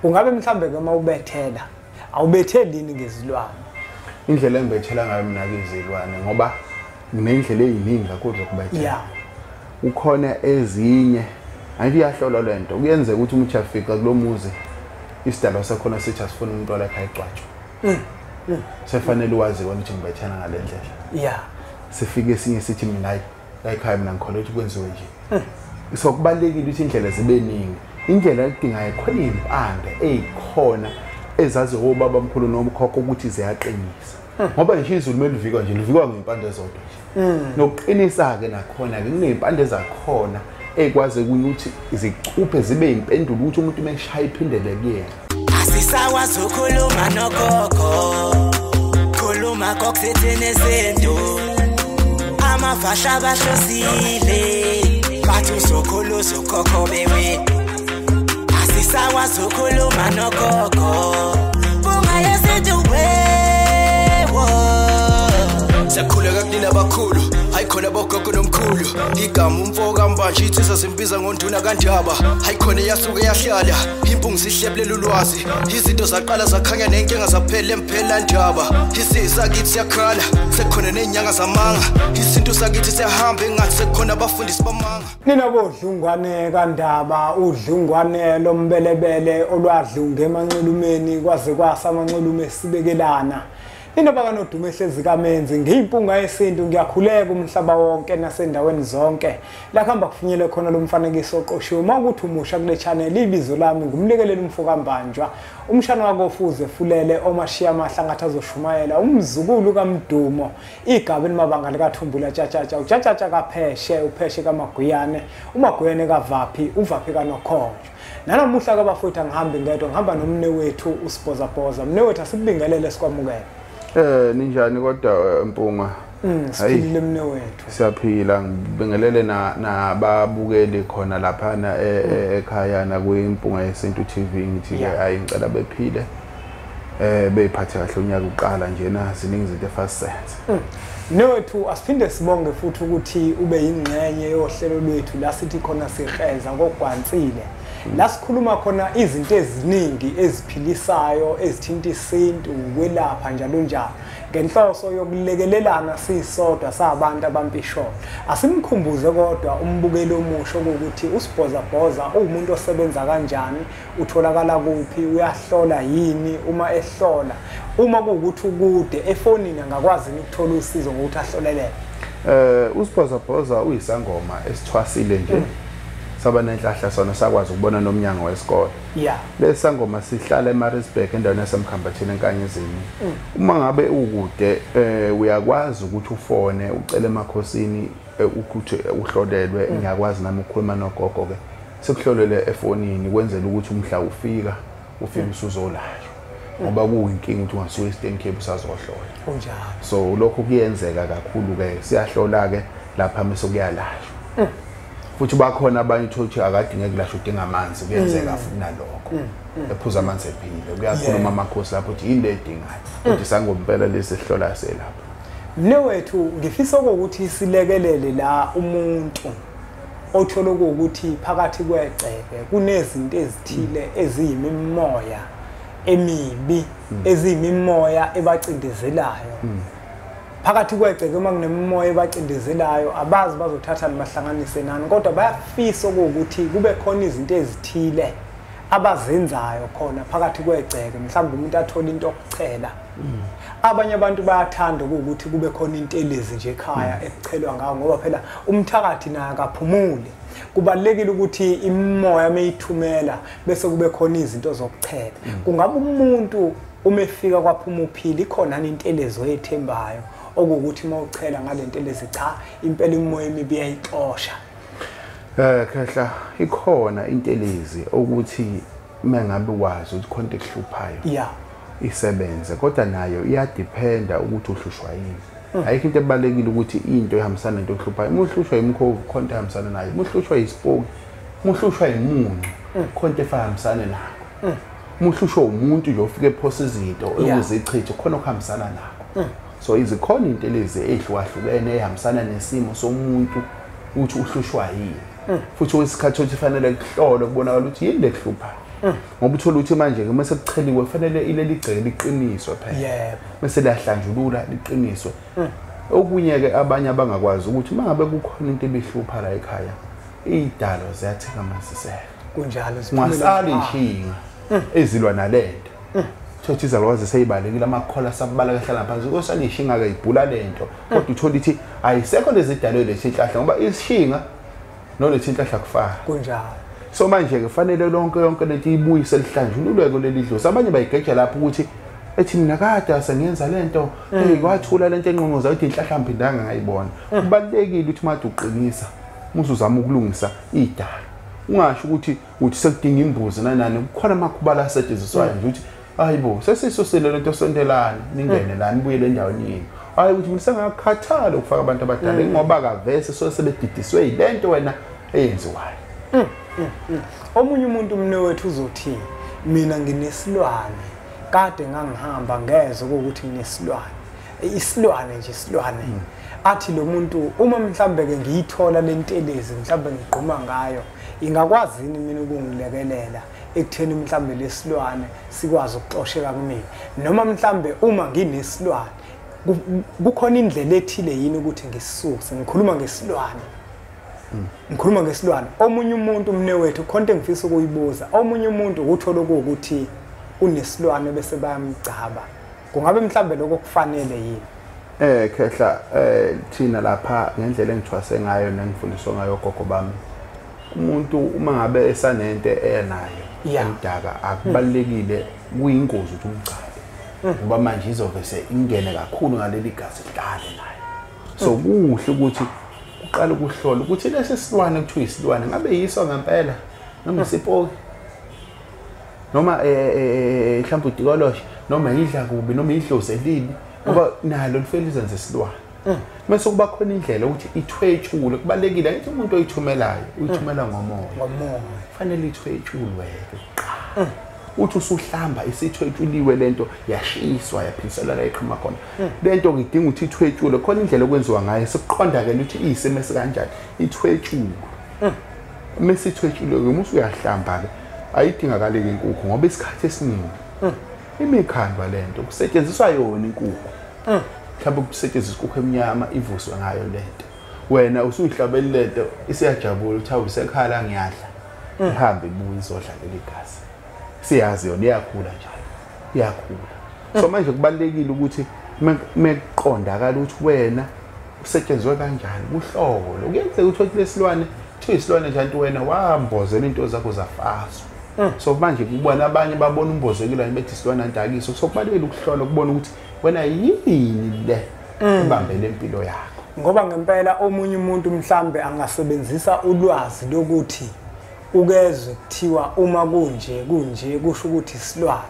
Kungabe mhlambe ke uma ubethela, awubetheli yini ngezilwane? Indlela engibethela ngayo mina ke izilwane, ngoba nginendlela eziningi kakhulu zokubethela. Yeah. Ukhona ezinye angithi iyahlolwa lento. Kuyenzeka ukuthi umuntu afika kulomuzi isidalwa sakhona sithi asifuna umuntu walapha egcwatshwa. Sefanele wazi wena ukuthi ngibethela ngale ndlela. Yeah. Sifike esinye sithi mina hayi la ekhaya mina ngikholwa ukuthi kwenziwe nje. So kubalulekile ukuthi indlela zibe ningi. Indlela edingayo khona impande ezikhona ezazi obaba mkhulu nomkhokho ukuthi ziyaqinisa. Ngoba nje izulu melivikwa nje livikwa ngempande zodwa nje. Nokuqinisa ke nakhona ke kunempande zakhona ekwazi ukuthi zicuphe zibe impendulo ukuthi umuntu meshaya iphindele kuyena. Asisakwazi ukukhuluma nogogo, khuluma kokuthini izinto, amavasha bahlosile, bathi uzokhulu uzokhokho bewe. Asisakwazi ukukhuluma nogogo, bunga yesintu wewo. Siyakhuleka kunina abakhulu, hayi khona bogogo nomkhulu. Igama umfo kaMbanje insizwa simbiza ngonduna kaNdaba. Hayi khona iyasuke yahlala, impungu sihlebulela ulwazi. Izinto zaqala zakhanya nenkinga zaphela emphela ndaba. Isisakithi siyakhala, sekukhona nezinyanga zamanga. Isintu sakithi siyahamba engathi sekukhona abafundisi bamanga. Nina bodlungwane kaNdaba, udlungwane lombelebele olwadlunga emanxulumeni kwaze kwasa amanxulume sibekelana. Nina bakanodumo ehlezi kaMenzi, ngiyimpunga yesintu, ngiyakhuleka umhlaba wonke nasendaweni zonke la kuhamba kufinyele khona lo mfanekiso oqoshiwe. Uma ukuthi umusha kule channel, ibizo lami ngumlekeleli umfo kaMbanjwa, umshana wakofuze fulele omashiya amahlangathi azoshumayela, umzukulu kaMdumo, igaba elimabanga likaThumbula Tshatshatsha, uTshatshatsha kaPheshe, uPheshe kaMaguyane, uMaguyane kaVaphi, uVaphi kaNokhonjwa. Nanamuhla kabafowethu angihambi ngedwa, ngihamba nomne wethu uSibhozabhoza. Mne wethu, asikubingelele sikwamukele. Ninjani kodwa Mpunga? Siphilile mne wethu. Siyaphila, ngibingelele nababukeli khona laphana ekhaya na kwiMpunga Yesintu TV, ngithi ke hayi ngicela bephile. Beyiphathe kahle unyaka uqala njena, ziningi izinto efasisenze. Mne wethu, asiphinde sibonge futhi ukuthi ube yingxenye yohlelo lwethu la sithi khona sihreza ngokugwansile. La sikhuluma khona izinto eziningi eziphilisayo, ezithinta isintu, ukwelapha njalo njalo, ngenhloso yokulekelelana sisodwa sabantu abampisholo. Asimkhumbuze kodwa umbukeli omusha ukuthi uSibhozabhoza uwumuntu osebenza kanjani, utholakala kuphi, uyahlola yini, uma ehlola, uma kuwukuthi ukude efonini angakwazi ukuthola usizo ngokuthi ahlolelele. uSibhozabhoza uyisangoma esithwasile nje. Saba nenhlahla sona sakwazi ukubona nomnyango wesikole. Yeah. Lesangoma sihlala eMaritzburg endaweni yaseMkhambathini eNkanyezini. Uma ngabe ukude uyakwazi ukuthi ufone ucele emakhosini ukuthi uhlolelwe. Ngiyakwazi nami ukukhuluma nogogo ke. Sikuhlolele efonini kwenzela ukuthi umhla ufika ufike usuzolashwa. Ngoba kuyinkinga ukuthi ungasuka eStern Cape usazohlola. Kunjalo. So lokho kuyenzeka kakhulu ke, siyahlola ke lapha mase kuyalashwa. Futhi bakhona abanye uthola ukuthi akadinge kulashwa, udinga amanzi, kuyenzeka futhi nalokho. Ephuza amanzi ephile, kuyakhuluma amakhosi lapho ukuthi yini le edingayo. Kodwa sangompela lesi sihlola selapha. Mne wethu, ngifisa ukuthi silekelele la umuntu othola ukuthi phakathi kwegceke kunezinto ezithile eziyimimoya emibi, eziyimimoya ebacindezelayo. Phakathi kwegceke uma kunemimoya ebacindezelayo abazi bazothatha nibahlanganise nani, kodwa bayafisa ukuthi kube khona izinto ezithile abazenzayo khona phakathi kwegceke. Mhlawumbe umuntu athole into yokuchela. Abanye abantu bayathanda ukuthi kube khona intelezi nje ekhaya ekuchelwa ngayo, ngoba phela umthakathi naye akaphumuli. Kubalulekile ukuthi imimoya meyithumela bese kube khona izinto zokuchela. Kungabe umuntu uma efika kwaphuma uphila, ikhona intelezi oyethembayo okuwukuthi uma uchela ngale ntelezi, cha impela imimoya emibi iyayixosha. Khehla, ikhona intelezi ukuthi mengabe wazi ukuthi khona ekuhluphayo. Yeah. Isebenze, kodwa nayo iyadependa ukuthi uhlushwa yini. Ayikho into ebalekile ukuthi into ehambisana nento okuhluphayo. Uma uhlushwa imkhovu khona into ehambisana nayo, uma uhlushwa isipoki, uma uhlushwa imuncu khona into ehambisana nakho. Uma uhlushwa umuntu nje ofike ephosa izinto ukuzichitha khona okuhambisana nakho. So izikhona into lezi ezihlukahlukene ehambisana nesimo somuntu ukuthi uhlushwa yini. Futhi isikhathi ukuthi fanele kuhlolwe kubonakala ukuthi yini lekuhluphayo. Ngoba uthola ukuthi manje ke mase kucheliwe kufanele ileli gceke liqiniswe phela. Yebo. Mase liyahlanjulula liqiniswe. Okunye ke abanye abangakwazi ukuthi mangabe kukhona into ebihlupha la ekhaya, idalo ziyathenga amasiselo. Kunjalo Ungasali ishinga ezilwa nalento. Thothi izalwazi seyibalekile amakhola sabala kahlala phansi kosala ishinga ke ibhula lento. Kodwa uthola ithi ayisekho lezi dalo lesi inhlahla ngoba ishinga nolethi inhlahla kufana. Kunjalo. So manje ke fanele lonke yonke lento ibuyise lihlanjululwe leli dlozi. Abanye bayigeja lapho ukuthi ethi mina kade sengiyenza lento, hey kwathula lento enqonqoza ukuthi inhlahla mphindanga ngayibona. Kubalekile ukuthi manje uqinisa uzama ukulungisa idalo. Ungasho ukuthi uthi sekudinga imbuzi nanani, kukhona amakhubala asetshenziswayo nje ukuthi hayibo sesisusile lento sondelana ningene la nibuyele endaweni yenu. Hayi ukuthi mina sengakhathala ukufaka abantu abadala ngoba kavese so sebedidiswe yilento wena eyenziwayo. Omunye umuntu mne wethu uzothi mina nginesilwane kade ngangihamba ngezwe ukuthi nginesilwane, isilwane nje isilwane. Athi lo muntu uma mhlambe ke ngiyithola lentelezi mhlambe ngigquma ngayo ingakwazi yini mina ukungilekelela ekutheni mhlambe lesilwane sikwazi ukuxosheka kumina, noma mhlambe uma nginesilwane kukhona indlela ethile yini ukuthi ngisisuse. Ngikhuluma ngesilwane, ngikhuluma ngesilwane. Omunye umuntu mne wethu khona into engifisa ukuyibuza, omunye umuntu uthola ukuthi unesilwane bese bayamgcaba, kungabe mhlambe lokho kufanele yini? Khehla, thina lapha ngendlela engithwase ngayo nengifundiswa ngayo gogo bami, umuntu uma ngabe esanento enayo emdaka akubalekile, kuyingozi ukuthi umgcabe ngoba manje izovese ingene kakhulu ngaleli gazi lihlale nayo. So kuhle ukuthi uqale ukuhlola ukuthi lesi silwane kuthiwa isilwane ngabe yiso ngempela noma isipoki noma mhlawumbe udikoloshe noma idla kubi noma idlozi elibi, ngoba nalo lifike lizenze isilwane. Mase kuba khona indlela ukuthi ithwetshule. Kubalekile ngithi umuntu oyithumelayo uyithumela ngomoya, ngomoya kufanele ithwetshulwe kuqala. Uthi usuhlamba isithwetshuliwe lento yashiswa yaphindiselwa la iqhuma khona. Lento ngidinga ukuthi ithwetshulwe, khona indlela okwenziwa ngayo sikuqonda ke ukuthi iyisimo esikanjani ithwetshulwe. Mase ithwetshulwe ke musu uyahlamba ke ayidingakali inkukhu ngoba isikhathi esiningi imikhandwa lento kusetshenziswa yona inkukhu. Mhlawumbe kusetshenziswa inkukhu emnyama ivuswe ngayo lento. Wena usuyihlabela lento isiyajabula uthi awusekhala ngiyadla. Ihambe ibuye izodla leli gazi. Siyazi yona iyakhula njalo, iyakhula. So manje kubalekile ukuthi mekuqondakala ukuthi wena usetshenzwe kanjani kuhlolo. Kuyenzeka ukuthi lesilwane kuthiwa isilwane nje anti wena wambozela into zakho zafaswa. So manje kubona abanye babona umbozekile bethi isilwane antakiso. So kubalekile ukuhlola ukubona ukuthi wena yini le ebambele impilo yakho. Ngoba ngempela omunye umuntu mhlambe angasebenzisa ulwazi lokuthi ukezwe kuthiwa uma kunje kunje kusho ukuthi isilwane,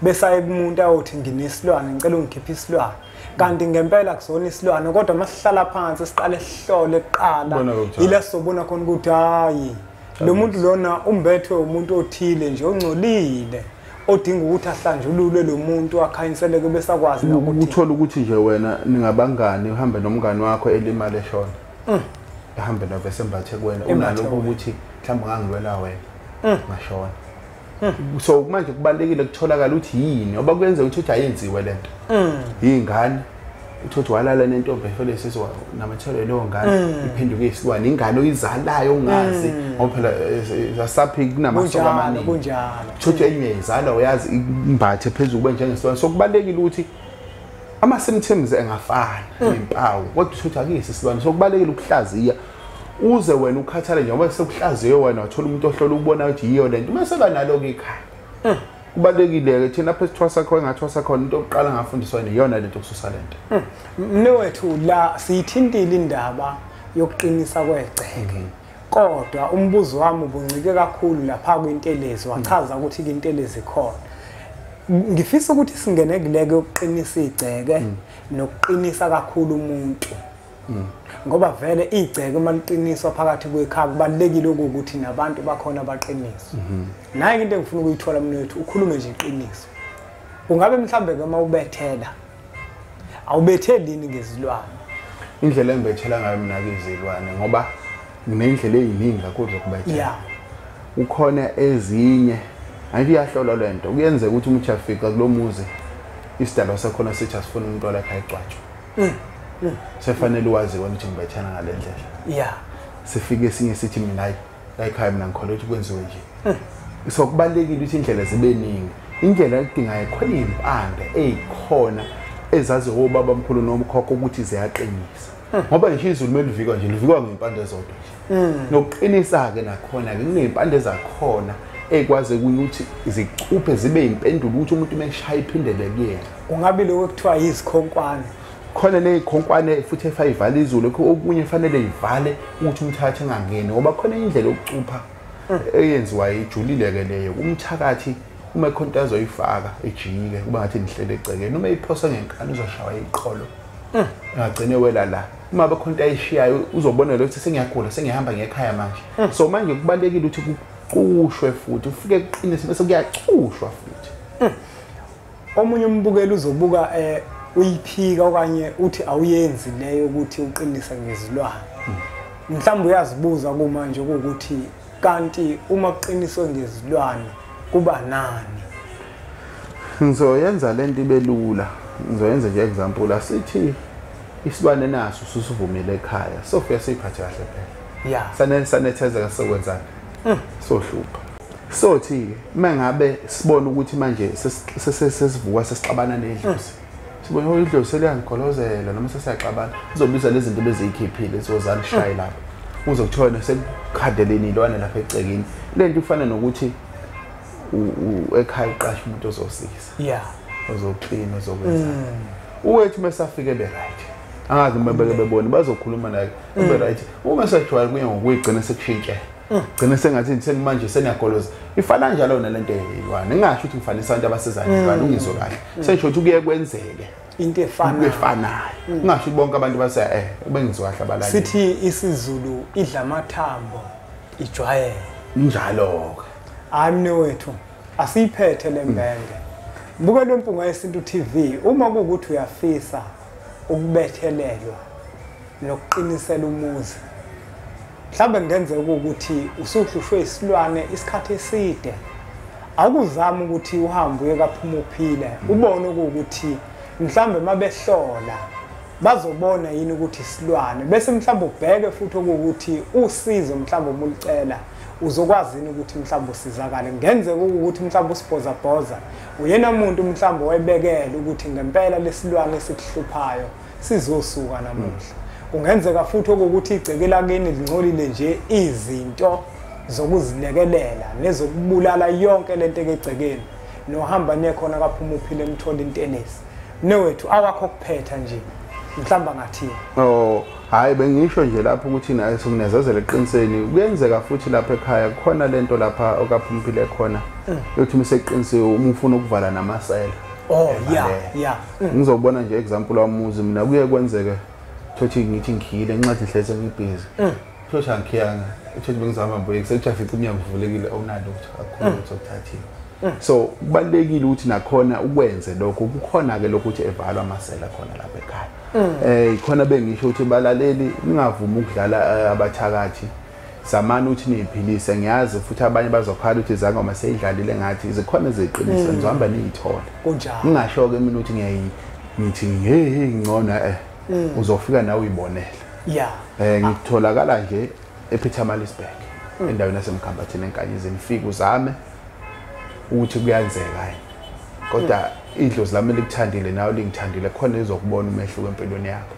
bese aye kumuntu ayothi nginesilwane ngicela ungikhiphe isilwane, kanti ngempela kuzona isilwane. Kodwa masihlala phansi siqale sihlole kuqala, ila sizobona khona ukuthi hayi lo muntu lona umbethwe umuntu othile nje ongcolile odinga ukuthi ahlanjululwe lo muntu akhanyiseleke bese akwazi nokuthi uthola ukuthi nje wena ningabangani uhambe nomngani wakho elimale eshona, ehambe novese embathe kuwena unalokho ukuthi mhlawumbe ngangilwela wena ngashona. So manje kubalekile kutholakala ukuthi yini ngoba kuyenzeka ukuthi ayenziwe lento. Yingane uthothi walala nentombi efele seswa namathelo leyo ngane iphenduke isilwane, ingane oyizalayo ungazi ngoba phela asaphi kunamasoka amaningi. Kunjalo uthothi enye izala uyazi imbathe phezulu kube njengesilwane. So kubalekile ukuthi ama symptoms engafani nempawu kodwa uthothi akuyisi isilwane. So kubalekile ukuhlaziya uze wena ukhathale njengoba sekuhlaziye wena wathola umuntu ohlola ukubona ukuthi yiyo lento mase ba nalo ke ikhaya. Kubalekile ke thina lapha esithwasa khona ngathwasa khona into yokuqala ngafundiswa yona lento kususa lento. Mne wethu la siyithintile indaba yokuqinisa kwegceke, kodwa umbuzo wami ubuncike kakhulu lapha kwintelezi. Wachaza ukuthi intelezi ikhona. Ngifisa ukuthi singene kuleke yokuqinisa igceke nokuqinisa kakhulu umuntu. Ngoba vele igceke uma liqiniswa phakathi kwekhaya kubalekile ukuthi nabantu bakhona baqiniswe. Nayi into engifuna ukuyithola mina wethu, ukhulume nje iqiniso. Kungabe mhlambe ke uma ubethela awubetheli yini ngezilwane? Indlela engibethela ngayo mina ke izilwane ngoba nginendlela eziningi kakhulu zokubethela. Ukhona ezinye Angithi iyahlolwa lento. Kuyenzeka ukuthi umuntu afika kulomuzi isidalwa sakhona sithi asifuna umuntu la ekhaya egcwatshwe. Sefanele wazi wena ukuthi ngibethana ngale ndlela. Yeah. Sifike esinye sithi mina hayi la ekhaya mina ngikholwa ukuthi kwenziwe nje. So kubalekile ukuthi indlela zibe ningi. Indlela edingayo khona impande ezikhona ezazi obaba mkhulu nomkhokho ukuthi ziyaqinisa. Ngoba nje izulu melivikwa nje livikwa ngempande zodwa nje. Nokuqinisa ke nakhona ke kunempande zakhona ekwazi ukuthi zicuphe zibe impendulo ukuthi umuntu meshaya iphindele kuyena. Kungabe lokho kuthiwa izikhonkwane. Khona nezikhonkwane futhi efayivala izulu okunye fanele ivale ukuthi umthakathi engangeni ngoba khona indlela yokucupha eyenziwa ijulile ke leyo. Umthakathi uma ekhonto azoyifaka ejike kuba ngathi nihlele egcekeni, uma iphosa ngenkani uzoshawa iqholo engagcine wela la. Uma bekhonto ayishiyayo uzobona ukuthi sengiyagula sengihamba ngekhaya manje. So manje kubalekile ukuthi kucushwe futhi ufike kuqinise bese kuyacushwa futhi. Omunye umbukeli uzobuka uyiphika okanye uthi awuyenzi leyo ukuthi uqinise ngezilwane. Mhlawumbe uyazibuza kumanje ukuthi kanti uma kuqiniswe ngezilwane kuba nani? Ngizoyenza lento ibe lula. Ngizoyenza nje example, asithi isilwane naso susivumile ekhaya, sofika siyiphathe kahle phela. Yeah. Sanethezeka sokwenzani? Sohlupha. Sothi mangabe sibona ukuthi manje sesivuka sesixabana nedlozi. Sibona idlozi seliyangigolozela noma sesiyaxabana, uzobiza lezi zinto beziyikhiphile zozana ishaye lapha. Uzokuthola sekukhadeleni ilwane lapha ecekini. Lento ifana nokuthi ekhaya uqasha umuntu ozosiza. Yeah. Ozoklina ozokwenza. Uwethu mesafike be right. Angazi uma beke bebona bazokhuluma naye ube right. Uma sejwayele kuye ngokuyigcina sekushintshe. Gcina sengathi senimanje seniyagoloza. Ifana njalo nalento eyilwane. Ngingasho ukuthi ngifanisa abantu abasezana ilwane ungizwe kahle. Sengisho ukuthi kuye kwenzeke into efanayo. Efanayo. Ngingasho bonke abantu base ubengizwe kahle abalali. Sithi isiZulu idla amathambo ijwayele. Njalo ke. Hayi mne wethu asiyiphethe lembenge. Buka Mpunga Yesintu TV, uma kuwukuthi uyafisa ukubethelelwa nokuqinisela umuzi, mhlawumbe kungenzeka ukuthi usuhlushwe isilwane isikhathi eside, awukuzama ukuthi uhambe uye kaphuma uphile ubone ukuthi mhlawumbe mabehlola bazobona yini ukuthi isilwane, bese mhlawumbe ubheke futhi ukuthi usizo mhlawumbe umulicela uzokwazi yini ukuthi mhlawumbe usizakale. Kungenzeka ukuthi mhlawumbe usibhozabhoza uyena umuntu mhlawumbe wayebekele ukuthi ngempela lesilwane esikuhluphayo sizosuka namuhla. Kungenzeka futhi ukuthi igceke lakini lingcolile nje izinto zokuzilekelela nezokubulala yonke lento ekegcekeni, nohamba nekhona kaphuma uphile emthola intelezi. Mnewethu awakho kuphetha nje mhlawumbe ngathini? Oh hayi, bengisho nje lapho ukuthi naye sokunezezela eqiniseni. Kuyenzeka futhi lapha ekhaya khona lento lapha okaphumpile khona yokuthi miseqinisiwe uma ufuna ukuvala namasela. Oh yeah yeah. Ngizobona nje example wamuzi mina kuye kwenzeke thothi ngithi ngikhile incwadi ngihleze ngibhizi. Thothi angkhiyanga, thothi bengizama mbuye kusethi afica umnyango uvulekile awunalutho akukho lutho okuthathiwe. So kubalekile ukuthi nakhona ukwenze lokho. Kukhona ke lokho ukuthi evalwa amasela khona lapha ekhaya. Ikhona bengisho ukuthi balaleli ningavumi ukudlala abathakathi. Zamani ukuthi niyiphilise. Ngiyazi futhi abanye bazokhala ukuthi izangoma seyidlalile ngathi zikhona eziqinisa nizohamba niyithole. Kunjalo. Ngingasho ke mina ukuthi ngithi hey ngcono uzofika nawe uyibonele. Yeah. Ngitholakala nje ePietermaritzburg endaweni yaseMkhambathini eNkanyezini. Nifike uzame ukuthi kuyenzeka yini. Kodwa idlozi lami likuthandile nawe lingithandile, khona izokubona umehluko empilweni yakho.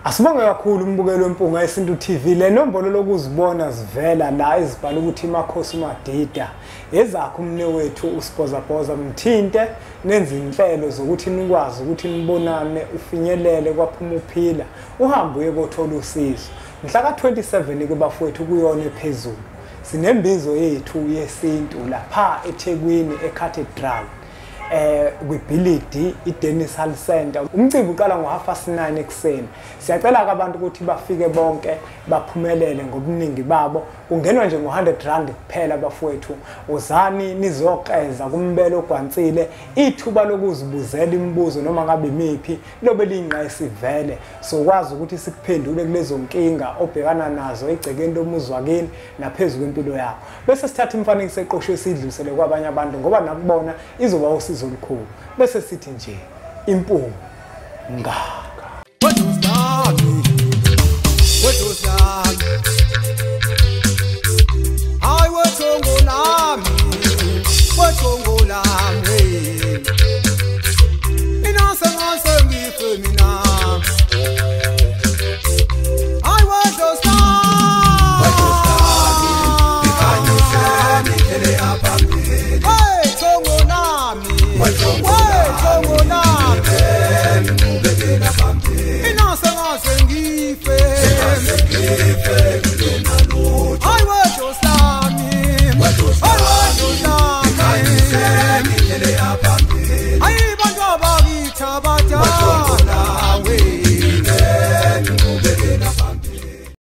Asibonge kakhulu umbukelo weMpunga Yesintu TV. Le nombolo lokuzibona zivela la ezibhala ukuthi Makhosi Madida ezakho umne wethu usibhozabhoza, mthinte nenze inhlelo zokuthi nikwazi ukuthi nibonane, ufinyelele kwaphuma uphila, uhambe uye kothola usizo. Mhla ka-27 ke bafowethu kuyona ephezulu sinembizo yethu yesintu lapha eThekwini eCathedral kwibhilidi iDennis Hall Center. Umcimbi uqala ngo-9:30 ekuseni. Siyacela ke abantu ukuthi bafike bonke baphumelele ngobuningi babo Kungenwa nje ngo-100 rand kuphela bafowethu. Uzani nizoqeza kumbele ogwansile ithuba lokuzibuzela imibuzo noma ngabe imiphi lobe liyingqayisivele, sokwazi ukuthi sikuphendule kulezo nkinga obhekana nazo egcekeni lomuzi wakini naphezu kwempilo yakho. Bese sithatha imifanekiso eqoshwe sidlulisele kwabanye abantu ngoba nakubona izoba usizo olukhulu. Bese sithi nje impunga. Mina